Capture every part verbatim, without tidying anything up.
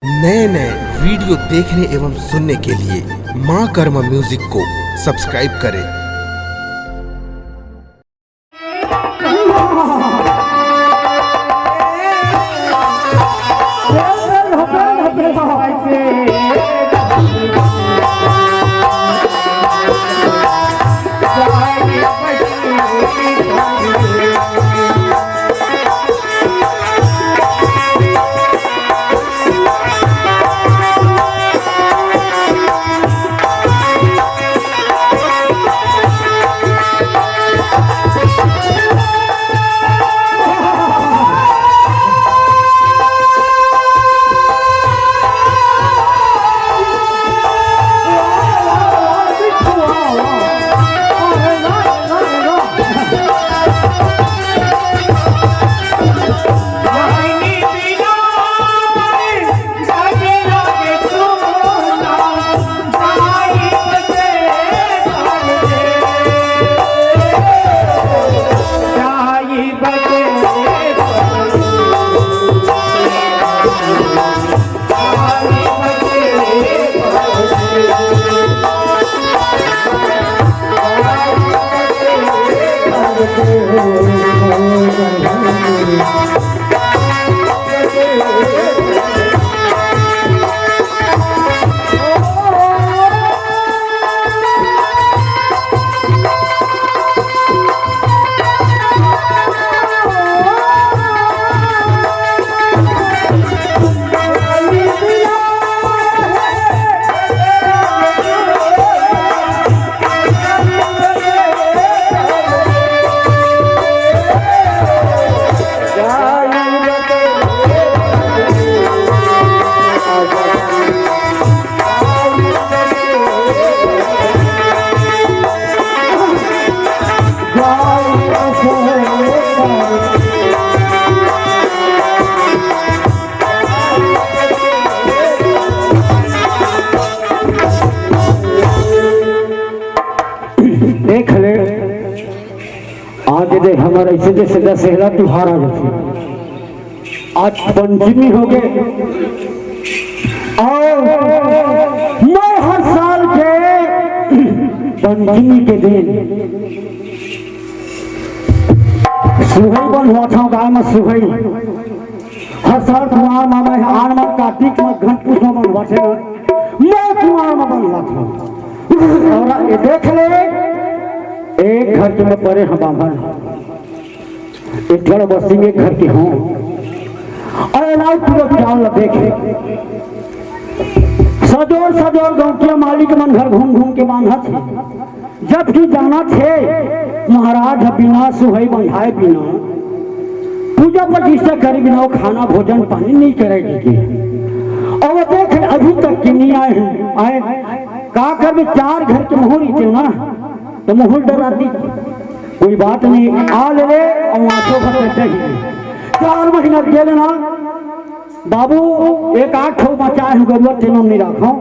नए नए वीडियो देखने एवं सुनने के लिए माँ कर्मा म्यूजिक को सब्सक्राइब करें। देख ले, आज दे हमर ऐसे जैसे दशहरा त्योहार आ जाथे। आज पंचमी हो गे, अउ मैं हर साल के पंचमी के दिन सुहई बंधवाथंव, गाय म सुहई। हर साल कुआर म मैं आन म कार्तिक म घट पूस म बंधवाथे न, मैं कुआर म बंधवाथंव। अउ ये देख ले, एक घर के म परे हंव बाम्हन, एक ठन बस्ती में घर के हंव। अरे राउत पूरा चाल ल देखे, सजोर सजोर गौंटिया मालिक मन घर घूम घूम के बांधत हे। जबकि जानत हे, महाराज ह बिना सुहई बंधाए बिना पूजा प्रतिष्ठा करे बिना वो खाना भोजन पानी नहीं करे के। अउ देख, अभी तक के नहीं आए हैं। आए, का करबे, चार घर के महूँ रहितेंव ना, त महूँ डरा दी। कोई बात नहीं, आ ले रे, अउ आंसू भर के दे। चार महीना गेले ना, बाबू, एक आध ठो बचाए हंव गरुवा, तेनो नइ राखंव।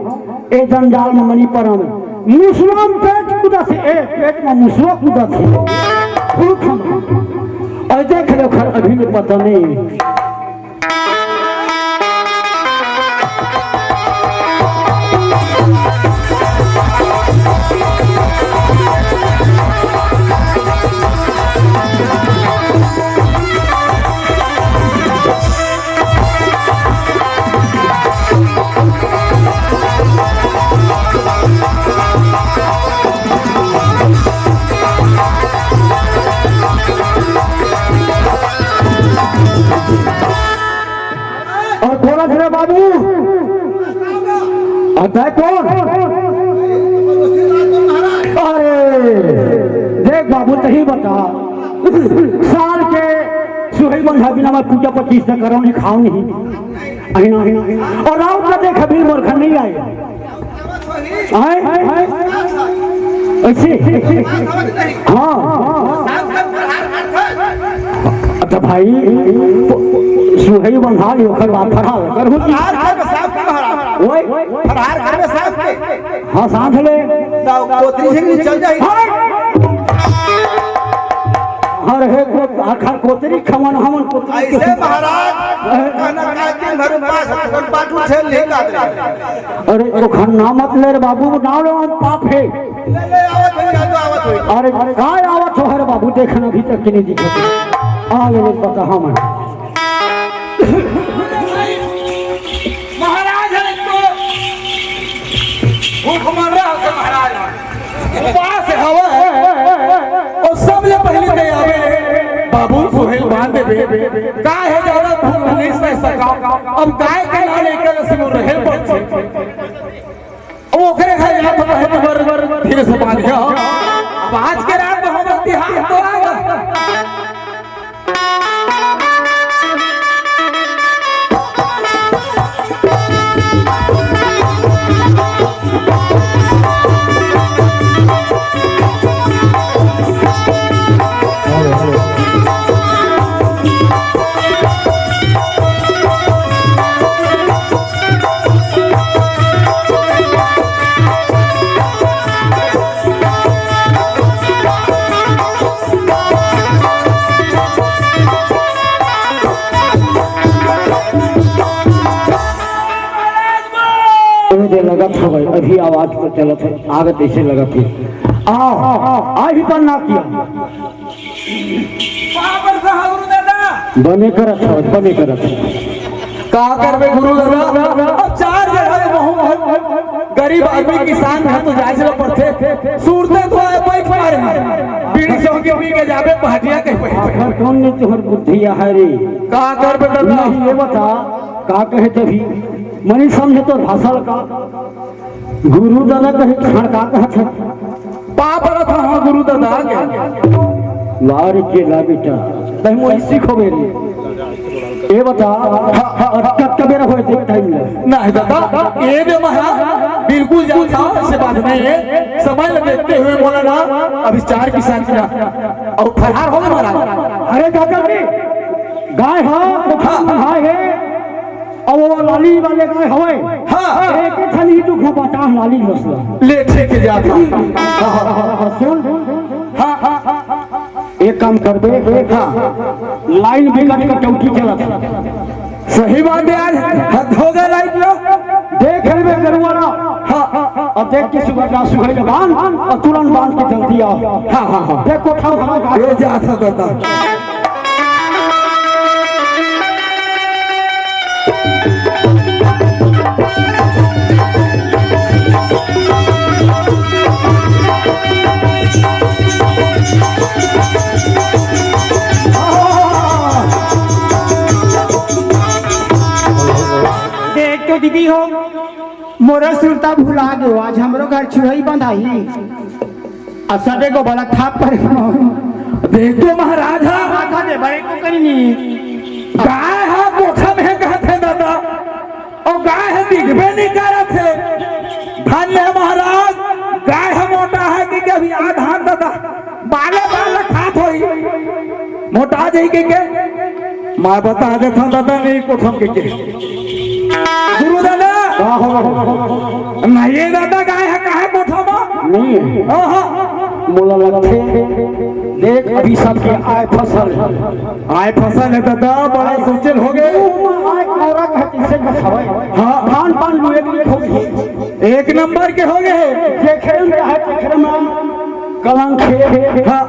ए जंजाल म मनी परंव। मुसवा म पेट कूदत हे, ए, पेट म मुसवा कूदत हे। भूख म। अउ देख ले, ओखर अभी ले पता नहीं। अउ कोन हरे बाबू? अउ तैं कोन? अरे, देख बाबू, तहीं बता। साल के सुहई बंधा बिना मैं पूजा पच्चीस न करंव, नहीं खांव नहीं। अहिना, अहिना। अउ राउत ला देख, अभी मोर घर नहीं आए। आए? ऐसे? हाँ। अच्छा भाई, सुहई बंधा ले, ओकर बाद फरहार करहूँ। फरहार करबे साथ में महाराज। ओए? फरहार करबे साथ में। हाँ, साथ ले। तो कोतरी से भी चल जाए। हाँ। अरे हे को आखर कोतरी खमन हमन कोतरी अइसे महाराज, कहना का दिन भर उपास, अपन पाटू झेल ले का दे। अरे तो खन्ना मत ले रे बाबू, नाव ले, पाप हे। ले, ले, आवत होई, जादू आवत होई। अरे काय आवत हो हरे बाबू, देखना अभी तक के नहीं दिखत। आ ले, ले, बता हम। महाराज है तो भूख मर रहा है महाराज। उपास हवय, अउ सबले पहिली ते आबे, बाबू सुहेल बांध देबे। का हे जादा भूख नइ सह सका। अब गाय के लाल एकर से मोर रहे पड़थे। अब ओकरे घर जात हवय, तुम्हर धीरे से बांध घा। अब आज के रात में हम तिहार तो आगा। ओदे लगत हवय, अभी आवाज तो चलत हे, आगे तइसे लगत हे। आ, आ, आ ही पर ना किया। बने करत हवय, बने करत हवय। का करबे गुरु दादा, अब चार जगह ले बहुत, बहुत गरीब आदमी किसान घर तो जाए ला पड़थे। सुरते तो आए बैठ पा रहे हैं। बीड़ी चौकी पी के जाबे पहटिया के बैठ। आखर कौन ने तुहर बुद्धि आहे रे? का करबे दादा? नहीं, ये बता, का कहे तभी? मनी समझे तोर भाषा ल का? गुरु दादा कहे क्षण का कहत हे? पाप रथ हाँ गुरु दादा के। वाह रे केला बेटा, तहीं मोही सीखो मेरी। ए बता, हाँ, हाँ, हाँ। कत का बेरा होय देख टाइम ले। नहीं दादा, ए दे महा, बिल्कुल जाता, ऐसे बात नहीं है। समय ल देखते हुए बोला ना, अभी चार किसान किया, अउ फरार हो गए महाराज। अरे दादा जी, गाय हाँ, हाँ। हाँ है, अउ वो लाली वाले गाय हवय। हाँ। एक ठन ही दुख बता लाली नस्ल। ले ठीक है जाता। हाँ, हाँ, हाँ, सुन। हाँ, हाँ, हाँ, हाँ। एक काम करबे। हाँ। लाइन बिकट कटौती चलत हे। सही बात है, आज हद हो गया लाइन लो। देख लेबे गरुआ ला। हाँ, हाँ, हाँ। अब देख के सुबह जा सुबह बांध अउ तुरंत बांध के जल्दी आओ। हाँ, हाँ, हाँ। देख कोठा हमारा ये जा सकता। देख तो दीदी हो, मोरा सुरता भुला गयो, आज हमरो घर छुरई बंधाही। अ सबे को बला थाप पर। देख तो महाराज हा। माथा दे बड़े को करी नी। गाय हा कोठा में कहत हे दादा। अउ गाय हा दिखबे नहीं करत हे। धन्य हे महाराज, गाय हा मोटा हे कि कभी आधान दादा। बाले बाल खात होही। मोटा जाही के के? मैं बता देथंव दादा, नहीं कोठम के के। गुरु दादा। का हो? नहीं दादा, गाय हा काहे कोठा मा? नहीं। हाँ, हाँ। मोला लगथे, देख अभी सबके आय फसल हे। आय फसल हे दादा, बड़ा सोचल हो गए। आय औरत हे, किसे का खवाए? हाँ। खान पान लुए की हो गई। एक नंबर के हो गए। देखे में है, देखे में कलंक हे। हाँ।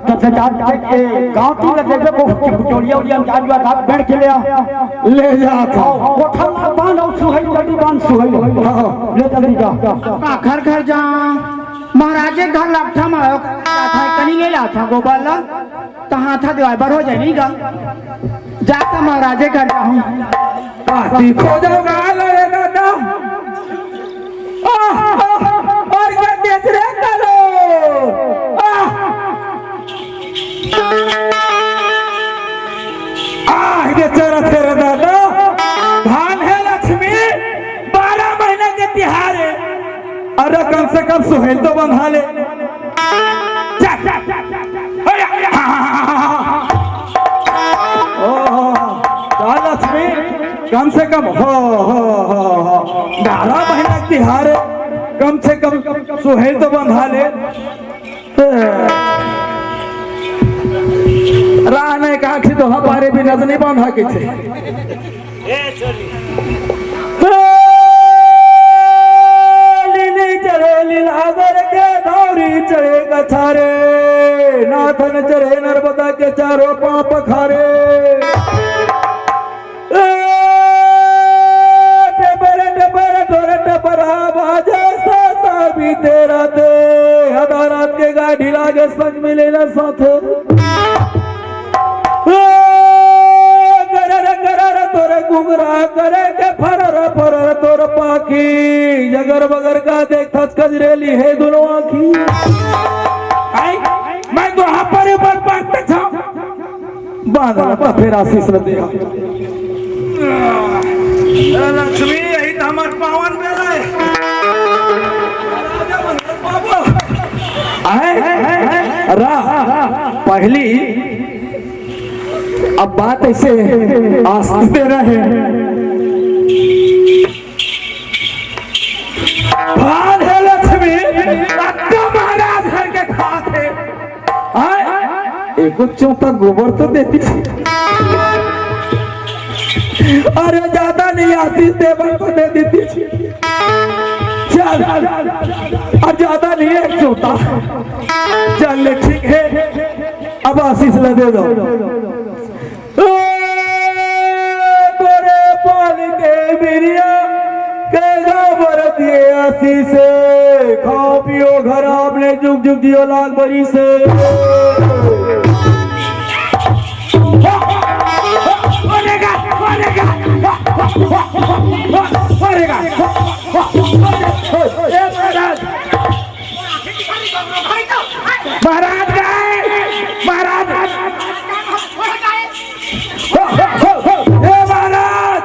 तो जात के गाँव तू लगे देखो, बिचौलिया उलिया में जात, जात बैठ के ले आ। ले जात। हाँ, कोठा मा बांध अउ सुहई जल्दी बांध सुहई। हाँ। ले जल्दी जा। का घर घर जा। महाराजे घर लपठा मा हो, का था, कनी नहीं लाथा गोबर ला, तो हाथा देवाय बर हो जाए नहीं गा। जाता महाराजे घर जाहूँ। पाती खोजो गाल रे दादा। आह, आह, और क्या बेच रहे करो? आह। आह, ये चरत हे रे दादा। धान हे लक्ष्मी, बारह महीना के तिहार हे। अरे कम से कम सुहेल तो बंधा ले। चल। अरे, ओहो, का लक्ष्मी, कम से कम, हो, हो, हो, हो, बारह महीना के तिहार हे, कम से कम सुहेल तो बंधा ले। राह नहीं काठी तो हमारे बिना नहीं बांधा के थे। ए, चली। हे, लीली चढ़े लीलागर के, दौरी चढ़े कछारे, नाथन चढ़े नर्मदा के चारों पांव पखारे। ए, टेपर, टेपर, ढोर, टेपर, आवाज सा, सा भी तेरा दे। आधा रात के गाड़ी लागे, संग मिले ना साथ। ए, गरर, गरर, तोर घुघरा करे के फरर, फरर, तोर पाखी। जगर बगर का देखत कजरेली हे दुनो आँखी। आई, मैं तो ऊपर ऊपर पढ़त था। बांध ला, त फेर आशीष ल दे। लक्ष्मी, यही तो हमार पावन बेरा है। आए? रा, पहली अब बात ऐसे आशीष दे रहे हैं। भान हे लक्ष्मी, अक्का महाराज घर के खात हे। आय, एको चोता गोबर तो देती। अरे ज्यादा नहीं, आशीष देवर तो दे देती। चल, अब ज्यादा नहीं, एक चोता। चल ले, ठीक है, अब आशीष ले दे दो। ए, तोरे पाल के बिरिया के गाँव बरतिए आशीष, खाओ पियो घर आपने जुग जुग जियो लाख बरिस। महाराज गए, महाराज। हो, हो, हो, हो, हे महाराज।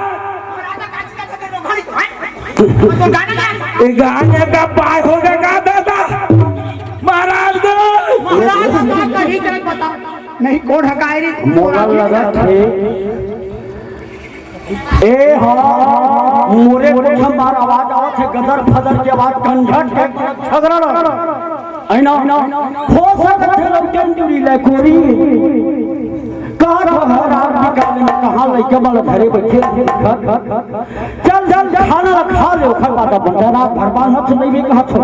ये गाने का पाय होगा का दादा? महाराज गए। महाराज का कहीं चल बता। नहीं, कौन हकाए रे? मोला लगा थे। ए हाँ, मोरे कोठा मार आवाज आवत हे, गदर फदर के आवाज, कंघट के झगड़ा। ऐना, हो सकत हे लौटन टूरी ले कोरी। कहाँ खबर आप निकाले में कहाँ लइका बड़ घरे बैठे। चल, चल, खाना ला खा ले, ओखर बाद अपन रात भर बांध हथ नहीं भी कहत हो।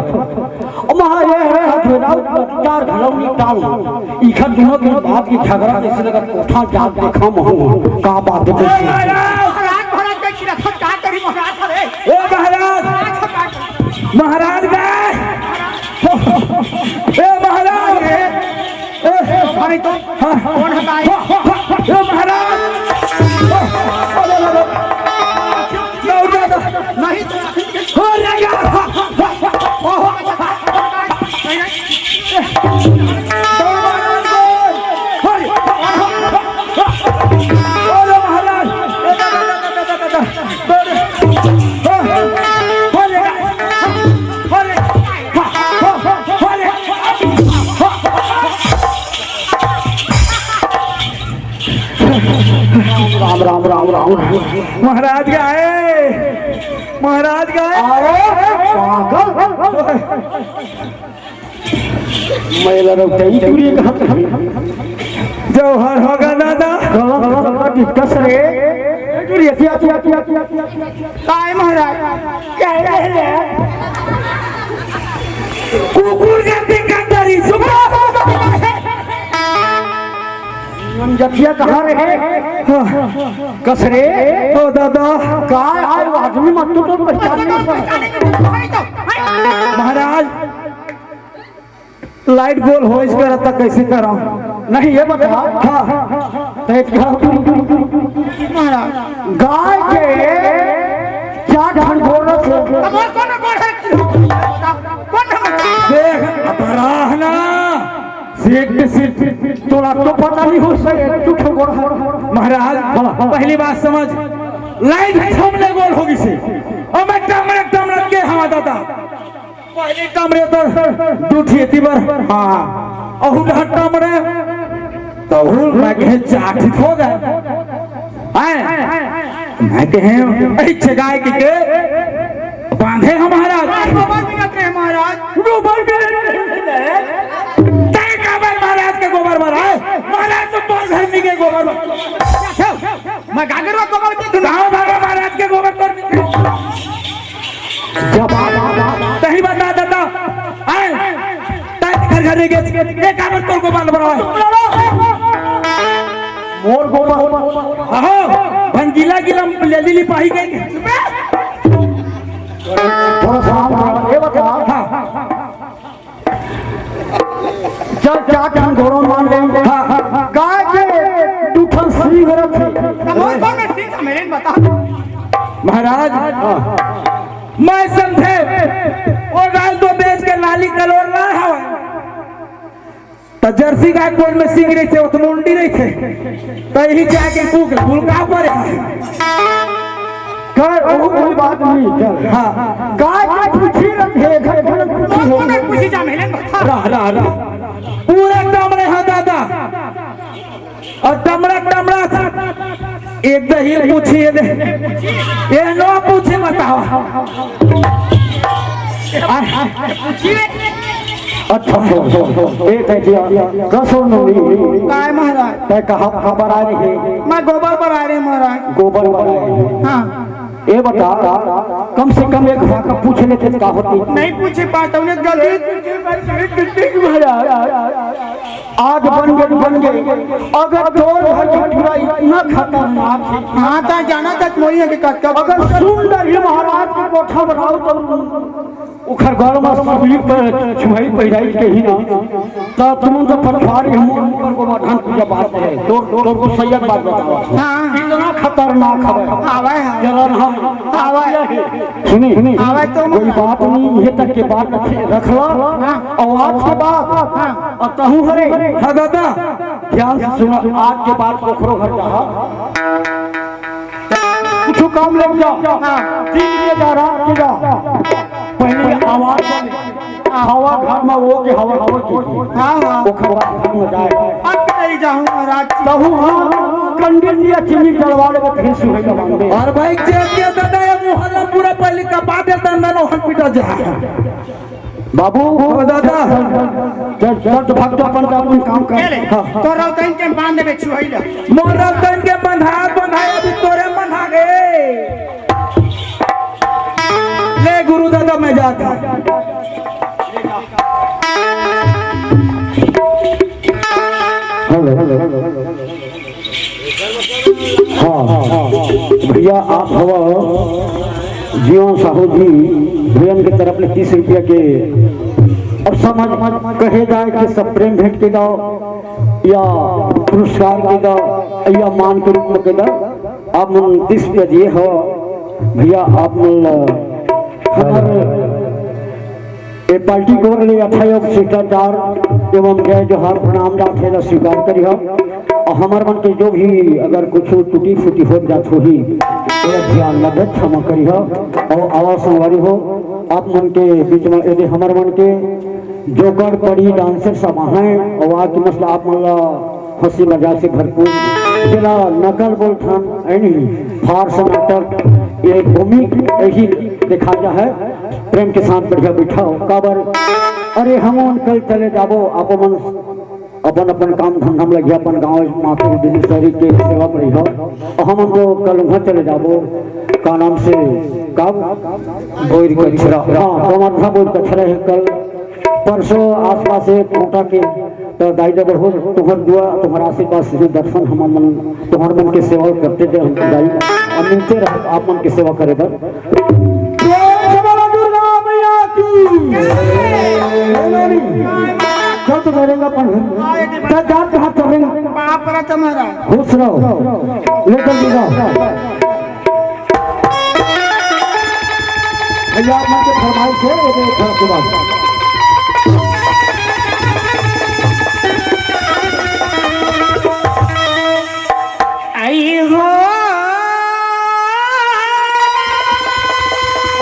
ओ महा ये हरे हाथ हो जाओ, चार घलौनी टाल। इखर दुनों के बाप की झगड़ा कैसे लगा, कोठा जात देखा महू। का बात है? महाराज, महाराज का चिरा फटकार करी महाराज, अरे। ए महाराज, महाराज गए। ए महाराज। ए, अरे तो हाँ। कौन हटाए? ए महाराज। अरे, अरे, अरे। नहीं तो हो जाएगा। राम, राम, राम, राम, राम। महाराज गए, महाराज गए। अरे, पागल। मैं लड़ौटई टूरी कहत हूँ। जौहर होगा दादा। गलत, गलत, गलत, कस रे। टूरी, अति, अति, अति, अति, अति, अति, अति। काय महाराज? काय रे? कुकुर के दिक्कत करी, सुबह। हम जतिया कहाँ रहे? हाँ। कस रे? ओ दादा। काय आय आदमी मत तो पहचान नहीं पाए। महाराज, लाइट गोल हो, इस पर तक कैसे करा? नहीं, ये बता। हाँ। तो एक गाय के चार ठन गोड़ रखे। अब और कौन गोड़ है? कौन है? देख, अतराह ना। सीट, सीट, तोला तो पता नहीं हो सके, तू क्यों गोड़ है? महाराज, हाँ, हाँ। पहली बात समझ, लाइट थमले गोल हो गई से। अब मैं टमड़े, टमड़े के हवा दादा। पहले टमरे तो दू ठी एती बर, हाँ, अहू डहर टमरे, तो हूँ मैं कहे चार ठी हो गए। आए, मैं कहे, "ऐ छे गाय के, के बांधे हम महाराज।" गोबर मिलत रहे महाराज। गोबर मिलत रहे। तय काबर महाराज के गोबर बर आए? महाराज तो तोर घर गोबर। मैं गागर वा गोबर के तू गाँव भागा महाराज के गोबर तोर जब तही बता देता। आए, ताई घर घर गे, एक आवर तोर गोबर बड़ा है। मोर गोबर। आहो, भंगीला गिला ले ली पाही गई। थोड़ा सा ये बता। हाँ। चल, चार ठन घोड़ो मान ले। हाँ, हाँ, हाँ। गाय के दू ठन सिंग रथे। तब और कौन में सिंग था, मेरे बता। महाराज, हाँ। मैं समझे, वो गाय तो बेच के लाली कलोर ला हवा। त जर्सी गाय कोन में सिंग रहिथे, ओत मुंडी रहिथे। त यही जाके कुक गुलका पर है। कर, वो कोई बात नहीं, चल। हाँ। गाय के पूछी रखे, घर घर पूछी हो। कौन पूछी जा, मेरे बता। रह, रह, रह। पूरा टमड़े हा दादा। अउ टमड़ा, टमड़ा। एक दही पूछी, ये दे। ये नो पूछी, बताओ। आ, अच्छा, हो, हो, हो। ए, तै किया, कसो नोनी। काय महाराज? तै कहाँ, कहाँ पर आ रही है? मैं गोबर पर आ रही हूँ महाराज। गोबर पर आ रही है। हाँ। ए बता, कम से कम एक बात पूछ लेते का होती? नहीं पूछे पाता, उन्हें गलती। महाराज, आज बन गए, बन गए। अगर तोर घर के टूरा इतना खतरनाक है। हाँ, ता जाना तक मोरी है कि कब, कब। अगर सुंदर ही महाराज के कोठा में रहो तो ओखर घर में सुई पर छुआई पहिराई के ही ना, तो तुम तो पटवारी हम ऊपर को माधान पूजा बात है। तोर, तोर को सैयद बात बताओ। हाँ। इतना खतरनाक है। आवे है। जलन हम। आवे। सुनी, सुनी। आवे तो कोई बात नहीं, ये तक के बात रख लो। हाँ। और आज के बाद हाँ। अब तहु हरे। हाँ दादा। ध्यान से सुनो, आज के बाद ओखरो घर जा। कुछ काम लग जा। हाँ। दिन के जा, रात के जा। पहले आवाज बने। हाँ। हवा घर में वो के हवा, हवा की। हाँ, हाँ। ओखर बाद घर में जाए। अब नहीं जाऊँ महाराज। तहु हाँ, पंडित जी अच्छी नहीं डलवा ले, फिर सुबह का मांगे। और भाई, जेब के दादा, ये मोहल्ला पूरा पहले कपा दे, दंदन ओहन पिटा जा। बाबू, ओ दादा। चल, चल, तो भाग, तो अपन, अपन काम कर। ले ले। हाँ। तो रौतन के बांध देबे छुआई ला। मोर रौतन के बंधा, बंधा, अभी तोरे बंधा गे। ले गुरु दादा, मैं जाता। Hello, hello. हाँ, हाँ। भैया, आप हवा जीवन साहू जी, भैया के तरफ ले तीस रुपया के, अब समझ कहे जाए कि सब प्रेम भेंट के दो या पुरस्कार के दो या मान के रूप में के दो, आप मन तीस रुपया दिए हो भैया, आप मन ला हमर ए पार्टी कोर ले अठारह शिष्टाचार एवं जय जोहार प्रणाम जाथे ला स्वीकार करिह। और हमर मन के जो भी अगर कुछ टूटी फूटी हो जात होही, तो ध्यान न दे, क्षमा करिह। और आवाज संगवारी हो, आप मन के बीच में यदि हमर मन के जोकर पड़ी डांसर सब हैं, और आज मतलब आप मन ला हंसी मजाक से भरपूर, जेला नकल बोलथन, है नहीं, फारस नाटक, ये कॉमिक यही देखा जा है। प्रेम के साथ बढ़िया बैठा हो, काबर, अरे हम उन कल चले जाबो, आप मन अपन, अपन काम धंधा में लगिया, अपन गांव मातृ दिल्ली शहरी के सेवा में रहियो, और हम उनको कल वहाँ चले जाबो, का नाम से, का बोर कछरा, हाँ, कमरथा बोर कछरा है कल। परसों आसपास से कोटा के, तो दाई दे बहुत तुम्हार दुआ, तुम्हार आशीर्वाद से दर्शन हम मन, तुम्हार मन के सेवा करते दे हम दाई। हम मिलते रह, आप मन के सेवा करे बर। प्रेम से बोलो दुर्गा मैया की। चल तो करेंगे अपन। तो जात हाथ करेंगे। बाप रे तुम्हारा। खुश रहो। लेकर दुर्गा। भैया, आप मन के फरमाइश है, ये देखो, सुना। आई हो।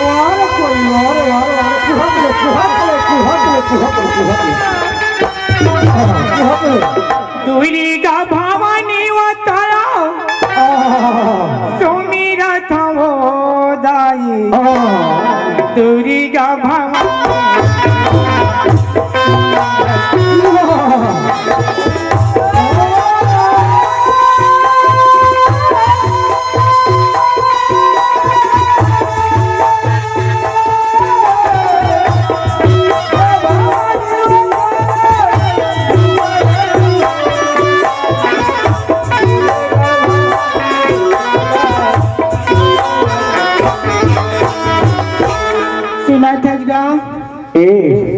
वाह, कोई वाह, वाह, वाह, कुहक ले, कुहक ले, कुहक ले, कुहक ले, कुहक ले। कुहक ले। दुर्गा भवानी अवतारा। आहा। सुमिरत हो दाई। आहा। दुर्गा भवानी। आहा।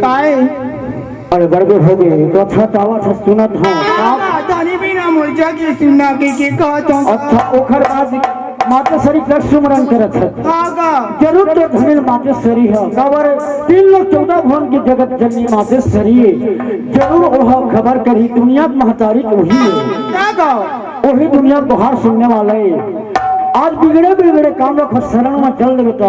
आए। अरे बड़े हो गए, कथा तावत ह सुनत हंव। का? जानी बिना मुरझा के सुनना के, के कहत हंव। अच्छा, ओखर बाद मातेश्वरी कर सुमरन करत हे। का, का? जरूर तो धनिल मातेश्वरी हे। काबर तीन लोक चौदह भुवन के जगत जननी मातेश्वरी हे। जरूर ओह खबर करही, दुनिया के महतारी तो ओही हे। का, का? ओही दुनिया के गोहार सुनने वाला हे। आज बिगड़े बिगड़े काम ला शरण म चल देबे त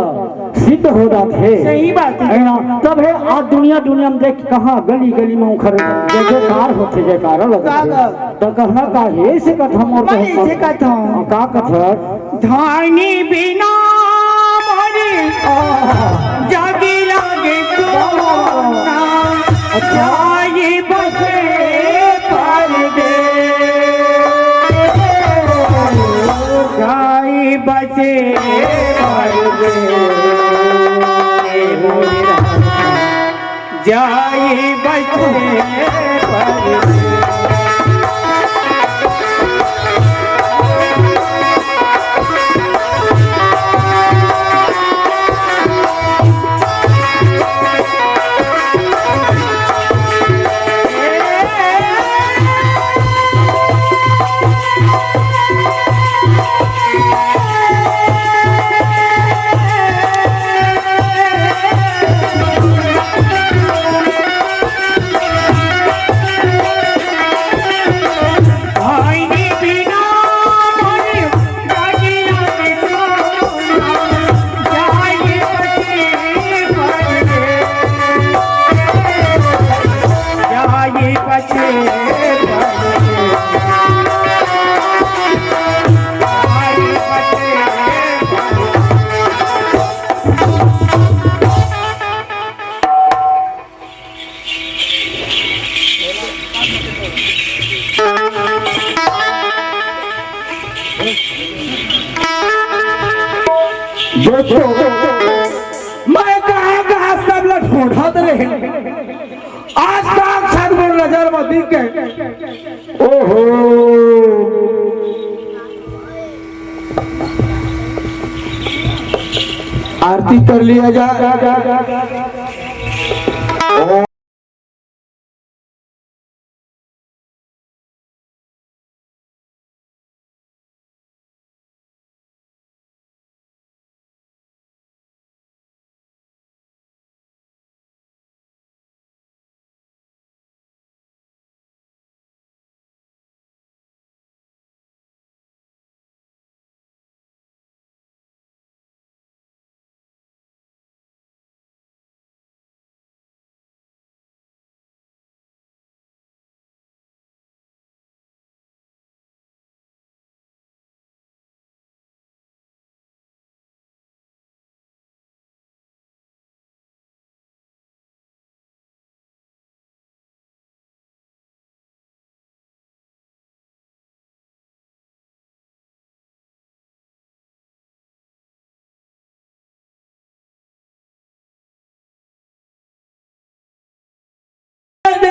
सिद्ध हो जाथे। सही बात हे। हे ना? तब हे आज दुनिया, दुनिया म देख कहाँ गली गली म ओखर जय जयकार होथे, जयकारा लगथे। का, का? त कहना का हे, अइसे कथा मोर बने कहे से कथा। हाँ, का कथा? धनी बिना मोर जागे लागे कोना, अच्छा। जाई बसे परदेस। जाई बसे परदेस। जाई बसे परदेस। जो तो मैं कहाँ कहाँ सब ला ढूंढत रहे, आज साक्षात मोर नजर म दिख गए। ओहो। आरती कर लिया जाए।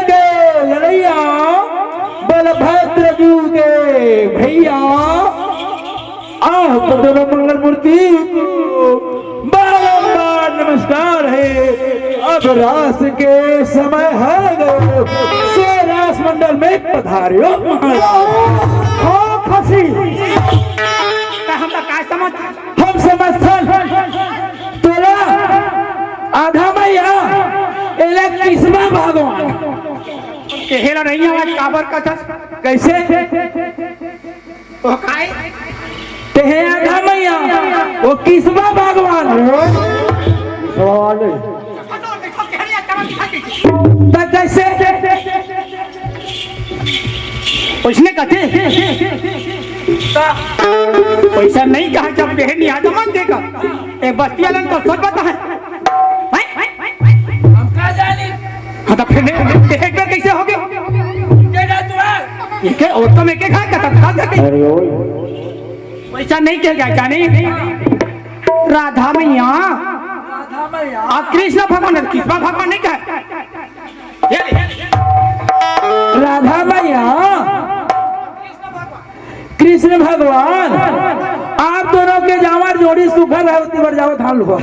के लड़ैया बलभद्र जू के भैया, आप दोनों मंगल मूर्ति को बारंबार नमस्कार है। अब रास के समय है गयो, सो रास मंडल में पधारियो महाराज। हो खसी। त हम त का समझ हम समझथन तोला आधा मैया, एला किसबा भगवान। एहेला नहीं आवाज काबर कथस? कैसे? ओ काय? तेहे आधा मैया, वो किसबा भगवान। सवाल नहीं। त कैसे? ओइसने कथे। त पैसा नहीं कहा, जब देहे नहीं आता मन देगा। ए बस्ती वालन तो सब पता है। हैं? हम का जानी? हाँ, तो फिर देहे एक बार कैसे हो गया? के जा तू है? ये क्या औरतों में के खाए का तब खा सके? अरे ओए। पैसा नहीं कह गया, जाने? राधा मैया। राधा मैया। आ कृष्ण भगवान, कृष्ण भगवान नहीं कहे। राधा मैया, कृष्ण भगवान, आप दोनों के जावर जोड़ी सुघर है, उतनी बार जावत धान लुआ।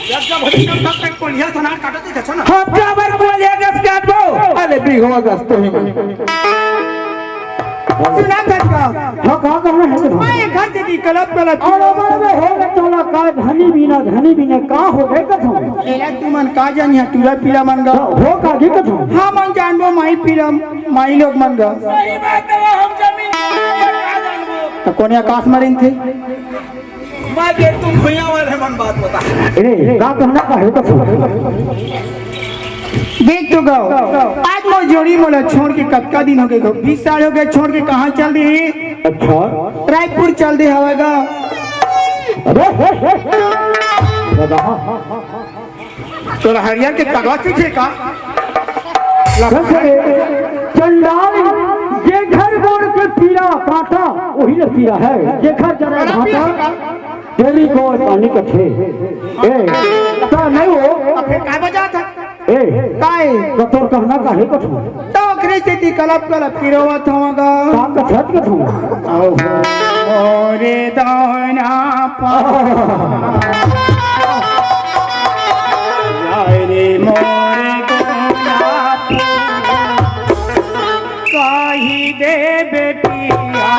जब जब होती तब तक कोलिया सनार काटत ही कछन। हफ्ता भर कोलिया कस काटबो। अरे बिघवा कस तो ही। सुना कस का? हाँ, का कहना है तुम्हारा? मैं घर से निकलब गलत। अरे बाबा, हो गए तोला का धनी बिना, धनी बिना का हो गए कथो? एला तुमन का जानिया, टूरा पीला मन गा। हो का जी कथो? हाँ, मन जानबो माई पीला, माई लोग मन गा। सही बात है, हम जमीन तो कोने आकाश में रेंगथे? मैं देख तुम भुइयां वाले मन बात बता। ए, का कहना का है तो? देख तो गो, आज मोर जोड़ी मोला छोड़ के कतका दिन हो गए गो? बीस साल हो गए छोड़ के, कहाँ चल दे? अच्छा। रायपुर चल दे हवे गा। अबे, दादा। तोला हरियर के कगवा सीखे का? चंडाल, जेखर गोड़ के पीरा कांटा, वही ले पीरा है। जेखर जरा भाटा, तेरी गोड़ पानी कथे। ए, ता नहीं हो। अब फिर काय बजा था? ए, काय? तो तोर कहना काहे कथू? तो ओकरे सेती कलप कलप के रोवत हवं गा। का कथत कथू? ओहो, मोरे दाना पा। जाय रे मोरे दाना पा। कहि देबे पिया।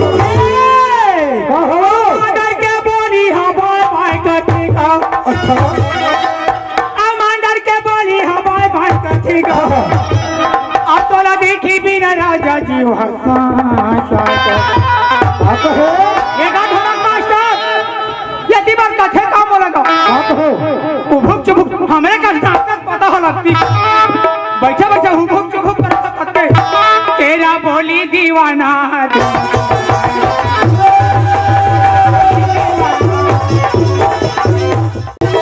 ए, कहो। मांडर के बोली हवा भाई कथी का। अच्छा। आ मांडर के बोली हवा भाई कथी का। अब तोला देखी बिना राजा जी हंसा, हंसा। आप हो। ये गा ढोलक मास्टर, ये ती बार कथे का बोला का? आप हो। उभुक चुभुक, हमरे का नाटक पता हो लगती। बैठे बैठे हुभुक चुभुक करत कथे। तेरा बोली दीवाना।